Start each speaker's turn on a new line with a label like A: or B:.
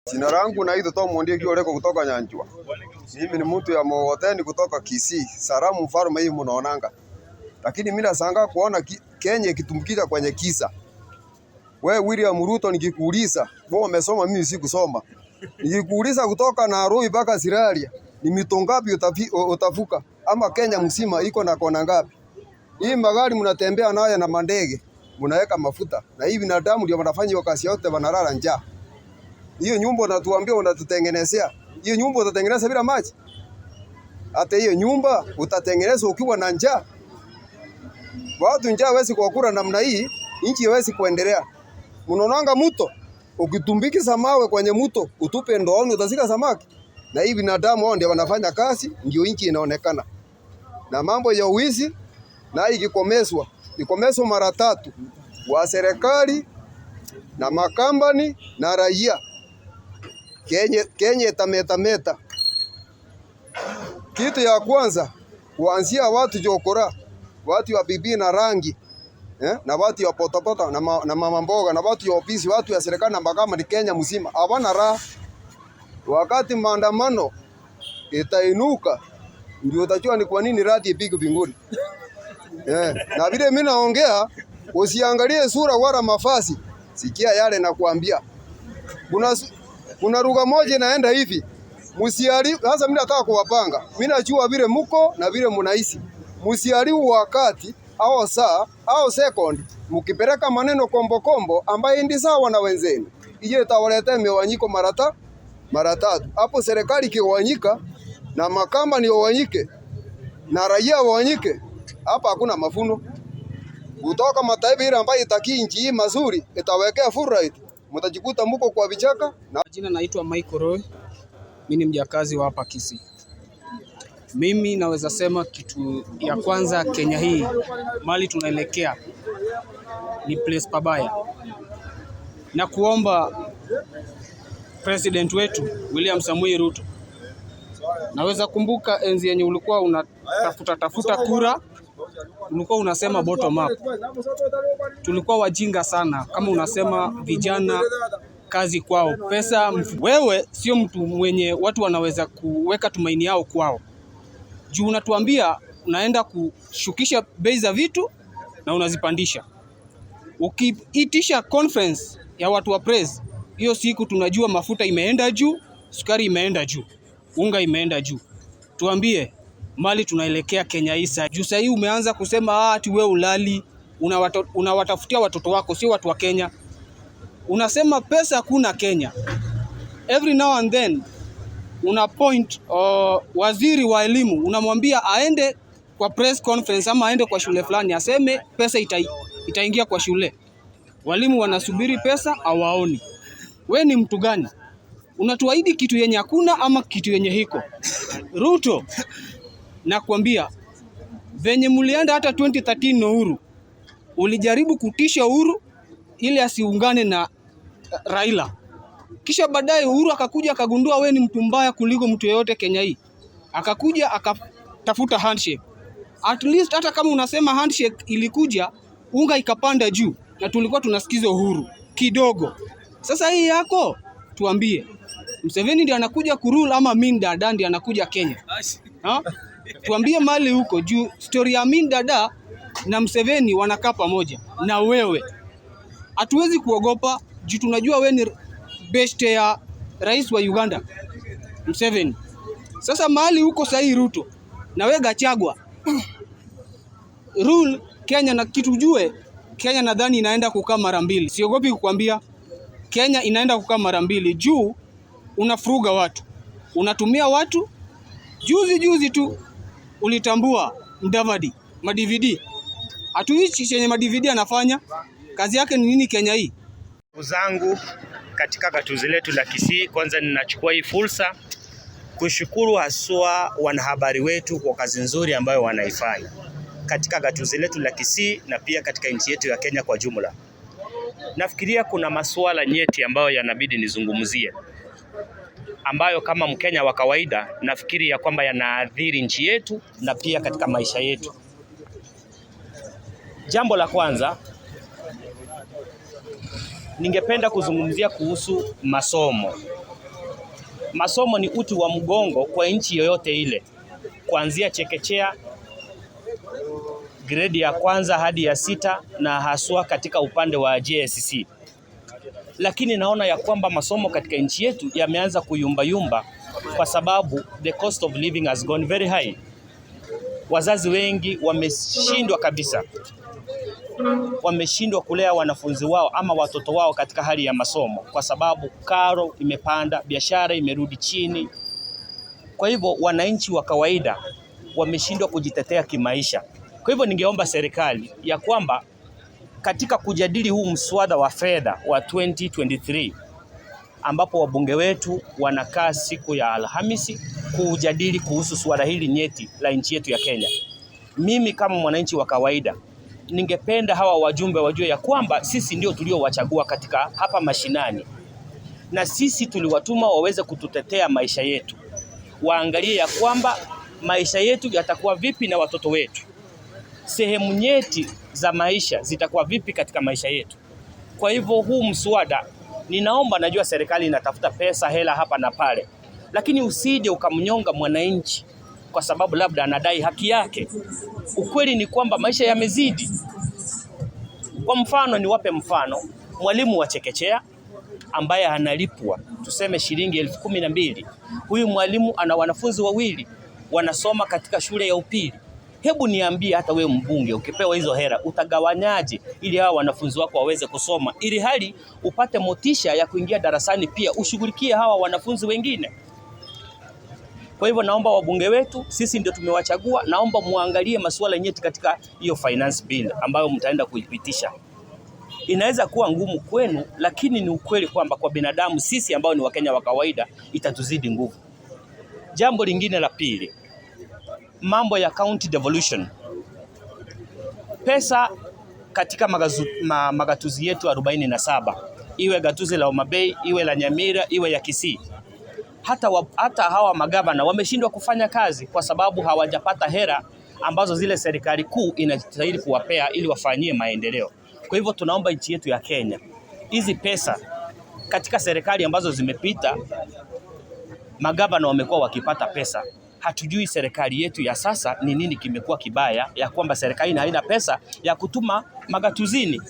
A: Jina langu naitwa Tom Ondieki Oleko kutoka Nyanjwa. Mimi ni mtu ya Mogoteni kutoka Kisii. Salamu mfalme hii mnaonanga. Lakini mimi nashangaa kuona Kenya ikitumbukiza kwenye kisa. We William Ruto, nikikuuliza, wewe umesoma, mimi sikusoma. Nikikuuliza kutoka Nairobi mpaka Siralia, ni mito ngapi utavuka? Ama Kenya mzima iko na kona ngapi? Hii magari mnatembea nayo na mandege, mnaweka mafuta. Na hii binadamu ndio wanafanya hiyo kazi yote, wanalala njaa. Hiyo nyumba unatuambia unatutengenezea. Hiyo nyumba utatengeneza bila maji? Hata hiyo nyumba utatengeneza ukiwa na njaa? Watu njaa hawezi kuwakula namna hii, nchi haiwezi kuendelea. Mnaonanga mto, ukitumbikiza mawe kwenye mto, utupe ndooni utashika samaki. Na hii binadamu hao ndio wanafanya kazi, ndio nchi inaonekana. Na mambo ya uwizi na ikikomeswa, ikomeswa mara tatu, wa serikali na makambani na raia. Kenya itametameta. Kitu ya kwanza kuanzia watu jokora, watu wa bibi na rangi, na watu ya potapota na mama mboga na watu ya ofisi, watu ya serikali na makama ni Kenya mzima hawana raha. Wakati maandamano itainuka ndio utajua ni kwa nini radi ipige mbinguni. Na vile mimi naongea, usiangalie sura wala mavazi, sikia yale nakuambia. Kuna lugha moja inaenda hivi. Msiharibu. Sasa mimi nataka kuwapanga. Mimi najua vile mko na vile mnaishi. Msiharibu wakati au saa au second mkipeleka maneno kombo kombo ambaye ndi sawa na wenzenu. Hiyo itawaletea migawanyiko mara tatu. Hapo serikali ikigawanyika na makamba ni wawanyike na raia wawanyike, hapa hakuna mafuno. Kutoka mataifa ile ambayo itaki nchi hii mazuri itawekea full right. Mtajikuta mko kwa vichaka na
B: Jina naitwa Michael Roy. Mimi ni mjakazi wa hapa Kisii. Mimi naweza sema kitu ya kwanza, Kenya hii mali tunaelekea ni place pabaya, na kuomba president wetu William Samoei Ruto, naweza kumbuka enzi yenye ulikuwa unatafuta tafuta kura, ulikuwa unasema bottom up. Tulikuwa wajinga sana, kama unasema vijana kazi kwao, pesa. Wewe sio mtu mwenye watu wanaweza kuweka tumaini yao kwao, juu unatuambia unaenda kushukisha bei za vitu na unazipandisha. Ukiitisha conference ya watu wa press, hiyo siku tunajua mafuta imeenda juu, sukari imeenda juu, unga imeenda juu. Tuambie mali tunaelekea Kenya hii sasa. Juu sasa hii umeanza kusema ati wewe ulali, unawatafutia watoto wako, sio watu wa Kenya. Unasema pesa hakuna Kenya. Every now and then una point waziri wa elimu unamwambia aende kwa press conference ama aende kwa shule fulani aseme pesa itaingia kwa shule. Walimu wanasubiri pesa hawaoni. We ni mtu gani? Unatuahidi kitu yenye hakuna ama kitu yenye hiko? Ruto, nakwambia venye mulienda hata 2013 na Uhuru, ulijaribu kutisha Uhuru ili asiungane na Raila. Kisha baadaye Uhuru akakuja akagundua we ni mtu mbaya kuliko mtu yeyote Kenya hii. Akakuja akatafuta handshake. At least hata kama unasema handshake ilikuja, unga ikapanda juu na tulikuwa tunasikiza Uhuru kidogo. Sasa hii yako tuambie, Museveni ndiye anakuja kurule ama Amin Dada ndiye anakuja Kenya? Ha? Tuambie mali huko juu story ya Amin Dada na Museveni wanakaa pamoja na wewe. Hatuwezi kuogopa juu tunajua wewe ni beste ya rais wa Uganda Museveni. Sasa mahali huko sahi Ruto na wewe Gachagua rule Kenya, na kitu ujue Kenya nadhani inaenda kukaa mara mbili. Siogopi kukwambia Kenya inaenda kukaa mara mbili juu unafuruga watu, unatumia watu. Juzi juzi tu ulitambua Mudavadi ma DVD. Hatuichi chenye ma DVD anafanya kazi yake ni nini Kenya hii?
C: Ndugu zangu katika gatuzi letu la Kisii, kwanza ninachukua hii fursa kushukuru haswa wanahabari wetu kwa kazi nzuri ambayo wanaifanya katika gatuzi letu la Kisii na pia katika nchi yetu ya Kenya kwa jumla. Nafikiria kuna masuala nyeti ambayo yanabidi nizungumzie, ambayo kama Mkenya wa kawaida nafikiri ya kwamba yanaathiri nchi yetu na pia katika maisha yetu. Jambo la kwanza, ningependa kuzungumzia kuhusu masomo. Masomo ni uti wa mgongo kwa nchi yoyote ile, kuanzia chekechea, gredi ya kwanza hadi ya sita, na haswa katika upande wa JSC. Lakini naona ya kwamba masomo katika nchi yetu yameanza kuyumbayumba kwa sababu the cost of living has gone very high. Wazazi wengi wameshindwa kabisa, wameshindwa kulea wanafunzi wao ama watoto wao katika hali ya masomo, kwa sababu karo imepanda, biashara imerudi chini. Kwa hivyo wananchi wa kawaida wameshindwa kujitetea kimaisha. Kwa hivyo ningeomba serikali ya kwamba katika kujadili huu mswada wa fedha wa 2023 ambapo wabunge wetu wanakaa siku ya Alhamisi kujadili kuhusu suala hili nyeti la nchi yetu ya Kenya. Mimi kama mwananchi wa kawaida ningependa hawa wajumbe wajue ya kwamba sisi ndio tuliowachagua katika hapa mashinani, na sisi tuliwatuma waweze kututetea maisha yetu. Waangalie ya kwamba maisha yetu yatakuwa vipi na watoto wetu, sehemu nyeti za maisha zitakuwa vipi katika maisha yetu. Kwa hivyo huu mswada ninaomba, najua serikali inatafuta pesa hela hapa na pale, lakini usije ukamnyonga mwananchi kwa sababu labda anadai haki yake. Ukweli ni kwamba maisha yamezidi. Kwa mfano, niwape mfano, mwalimu wa chekechea ambaye analipwa tuseme shilingi 12,000. Huyu mwalimu ana wanafunzi wawili wanasoma katika shule ya upili. Hebu niambie, hata we mbunge ukipewa hizo hela utagawanyaje ili hawa wanafunzi wako waweze kusoma, ili hali upate motisha ya kuingia darasani, pia ushughulikie hawa wanafunzi wengine. Kwa hivyo naomba wabunge wetu, sisi ndio tumewachagua, naomba muangalie masuala nyeti katika hiyo finance bill ambayo mtaenda kuipitisha. Inaweza kuwa ngumu kwenu, lakini ni ukweli kwamba kwa binadamu sisi ambao ni Wakenya wa kawaida itatuzidi nguvu. Jambo lingine la pili, mambo ya county devolution. Pesa katika magatuzi yetu 47, iwe gatuzi la Homa Bay, iwe la Nyamira, iwe ya Kisii, hata hawa magavana wameshindwa kufanya kazi kwa sababu hawajapata hera ambazo zile serikali kuu inastahili kuwapea ili wafanyie maendeleo. Kwa hivyo tunaomba nchi yetu ya Kenya, hizi pesa katika serikali ambazo zimepita, magavana wamekuwa wakipata pesa. Hatujui serikali yetu ya sasa ni nini kimekuwa kibaya, ya kwamba serikali haina pesa ya kutuma magatuzini.